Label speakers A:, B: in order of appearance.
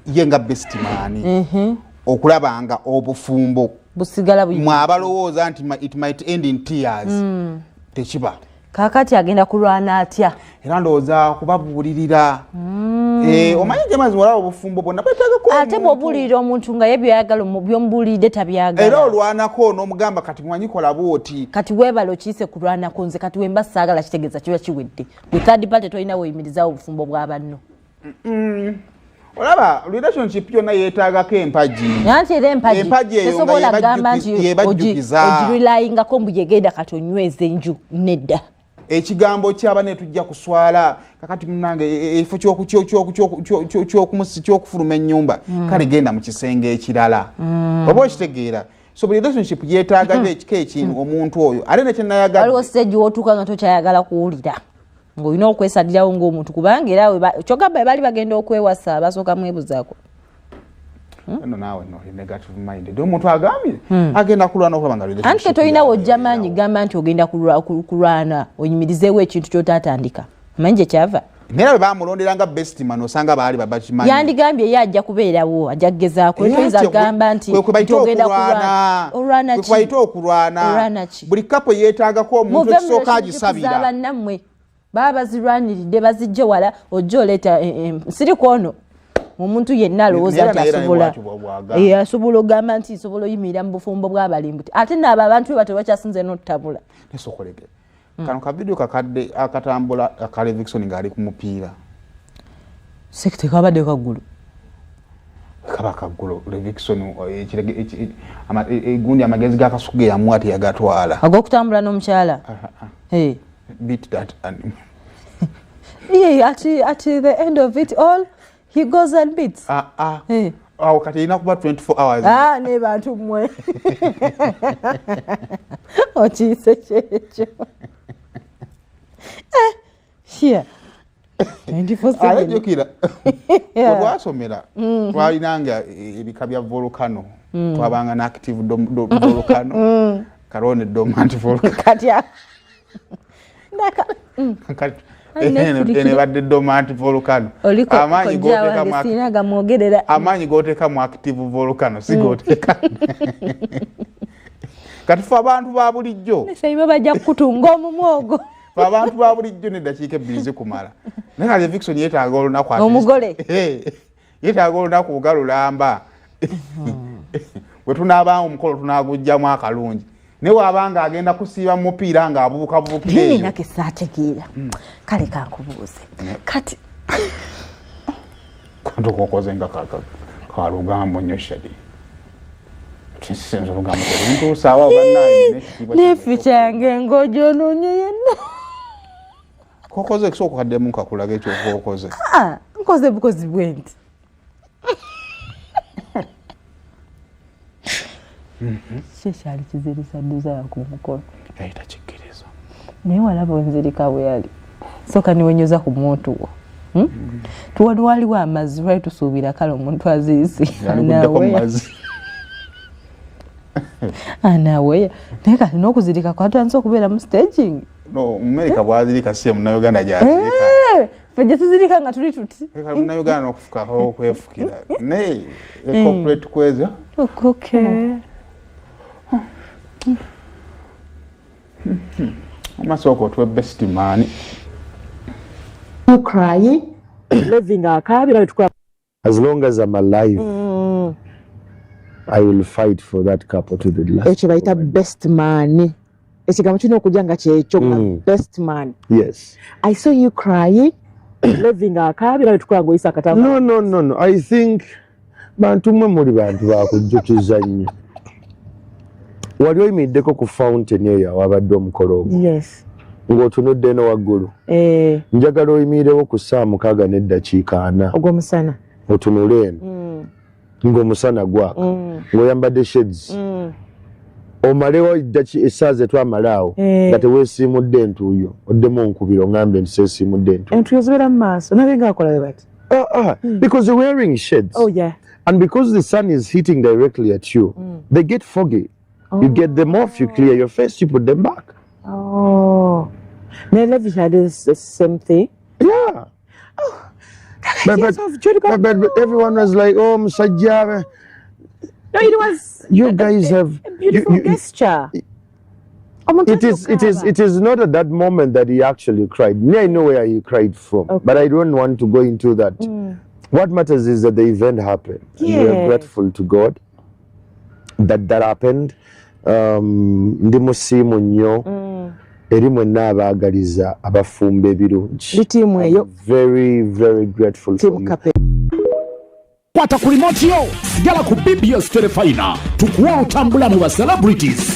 A: Ye nga best man okulaba nga obufumbo
B: busigala buyi.
A: Mwe abalowooza nti it might end in tears, tekiba.
B: Kakati agenda kulwana atya?
A: Era ndowooza kubabuulirira. Eh, omanyi jemazi, olaba obufumbo bwonna bwetagako
B: Ate bw'obuulirira omuntu nga ye byoyagala byomubuuliridde
A: era
B: tabyagala.
A: Olwanako n'omugamba, "Kati mwanyi kola bwoti."
B: Kati weebale okiyise kulwanako. Nze kati wemba saagala, kitegeeza kiba kiwedde. Gwe third party tolina weeyimirizaawo obufumbo bwa banno.
A: Olaba relationship yonna yeetaagako empagi.
B: Anti era empagi
A: Empagi eyo nga
B: tesobola kugamba nti
A: yebajjukiza.
B: Ogirelyingako mbu yegenda kati onyweza enju, nedda.
A: Ekigambo kyaba ne tujja kuswala. Kakati munange, ekifo kyokufuluma ennyumba, kale genda mu kisenge ekirala, oba okitegeera? So buli relationship yeetaagayo ekika ekintu, omuntu oyo ate nekyenayagadde.
B: Waliwo stage wotuuka nga tokyayagala kuwulira, ng'olina okwesalirawo ng'omuntu, kubanga era kyogamba bwe baali bagenda okwewasa basooka mwebuzaako.
A: Eno naawe no oli negative minded. Omuntu agambye agenda kulwana okulaba nga
B: Anti
A: relationship
B: ke tolina
A: yaabwe
B: wojja maanyi
A: ebeerawo.
B: Gamba nti ogenda kulwana oyimirizeewo ekintu ky'otaatandika, amanyi gye kyava.
A: Naye bwe bamulondera nga best man, osanga baali babakimanyi.
B: Yandigambye ye ajja kubeerawo, ajja kugezaako.
A: Era
B: Toyinza kugamba nti
A: kwe bayita
B: nti ogenda
A: okulwana.
B: kulwana. Olwana
A: Kwe
B: ki?
A: bayita okulwana.
B: Olwana ki?
A: Buli couple yeetaagako omuntu
B: Muve mu
A: ekisooka
B: relationship
A: agisabira.
B: z'abannammwe, baba bazirwaniridde, bazijje wala, ojja oleeta siri kwono omuntu yenna alowooza
A: Naye
B: nti
A: era naye
B: asobola
A: bw'atyo bw'agamba.
B: Asobola okugamba nti nsobola oyimirira mu bufumbo bw'abalimbuti, ate naabo abantu be bato bakyasinze n'otutabula.
A: Nesokolege kano kavidiyo kakadde akatambula aka Levixone ng'ali ku mupiira.
B: Tekabadde kaggulu.
A: Kaba kaggulo. Levixone gundi amagezi g'akasuku ge yamuwa teyagatwala.
B: Ag'okutambula n'omukyala. Eh.
A: Beat that animal.
B: Yeah, at the end of it all he goes and beats.
A: Ah, ah.
B: Eh.
A: Awo kati erina kuba 24 hours.
B: Ah, ne bantu mmwe okiyise kyekyo. Eh, here 24/7.
A: Ate jjukira bwe twasomera, twalinanga ebika bya volcano. Twabanga ne active volcano, karone dormant volcano.
B: Kati ndaka
A: Kati
B: Ai, nefirikira.
A: eno ebadde dormant volcano.
B: Oliko
A: Amaanyi
B: kojja
A: goteeka
B: wange
A: mu
B: sirina gamwogerera.
A: Amaanyi goteeka mu active volcano si goteeka. Kati fe abantu ba bulijjo,
B: Saiba bajja kukutunga omumwa ogwo.
A: fe abantu ba bulijjo neddakiika 2 zikumala. Naye kale Levixone yeetaaga olunaku at least.
B: Omugole.
A: Yeetaaga olunaku nga lulamba bwe tunaabanga omukolo tunagugjamu akalungi, naye waabanga agenda kusiiba mu mupiira ng'abuukabuukira
B: Naye
A: eyo.
B: Nina saategeera. Kale kankubuuze kati.
A: Kantu kokoze nga kalugambo nnyo, Shadi. Sinza olugambo teruntuusaawo, bannange, n'ekitiibwa kyange.
B: Nefi kyange ng'ogyonoonye yenna.
A: Kokoze ekisooka kaddemu nkakulaga ekyokokoze.
B: Ah, nkoze bukozi bwe nti. Ki ekyali kizirisa Desire ku mukono?
A: Yali takikkiriza.
B: Naye walaba onzirika bwe yali soka niwenyoza ku muntu wo. Hmm? Tuwali waliwo amazzi, lwali tusuubira kale omuntu azirise
A: Yaliguddeko mu mazzi.
B: Anaweya, naye kati n'okuzirika kwatandise okubeera mu staging.
A: No, Mumerika bwazirika si ye Munnayuganda gyazirika.
B: Eh, ffe gye tuzirika nga tuli tuti.
A: Leka Munnayuganda n'okufukako okwefukira naye corporate kweza.
B: Okay.
A: Amasooka otuwe best man.
C: You crying? Levi ng'akaabira bwe tukola.
D: As long as I'm alive, I will fight for that couple to the last.
C: Ekyo bayita best man. Ekigambo kirina okujja nga kyekyo nga best man.
D: Yes.
C: I saw you crying. Levi ng'akaabira bwe tukola ng'oyisa akatabo.
D: No. I think bantu mmwe muli bantu bakujjukiza nnyo. Wali oyimiriddeko ku fountain eyo awabadde omukolo ogwo
C: Yes.
D: ng'otunudde eno waggulu?
C: Eh,
D: Njagala oyimirirewo ku ssaawa 6:40
C: ogw'omusana.
D: Otunule eno ng'omusana gwaka ng'oyambadde shades, omalewo essaawa zetwamala awo
C: Eh.
D: nga teweesiimudde entuuyo, oddemu onkubira oŋŋambe nti seesiimudde entuuyo.
C: Entuuyo zibeera mu maaso. Nabe ng'akola bwe bati.
D: Ah, ah, because you're wearing shades.
C: Oh yeah.
D: And because the sun is hitting directly at you, they get foggy. You get them off, you clear your face, you put them back.
C: Oh. Naye Levi had the same thing.
D: Yeah. But,
C: Tears of joy.
D: but everyone was like, "Oh, musajja."
C: No, it was
D: You guys have
C: a beautiful gesture. Omuntu
D: It is
C: akaaba.
D: It is not at that moment that he actually cried. Me, I know where he cried from, but I don't want to go into that. What matters is that the event happened. And we are grateful to God that that happened. Ndi musiimu nnyo eri mwenna abaagaliza abafumba ebirungi.
C: Ndi tiimu eyo.
D: I'm very, very grateful for
C: Tiimu
D: you.
C: Kape.
E: Kwata ku remote yo, sigala ku BBS Terefayina, tukuwa olutambula mu ba celebrities.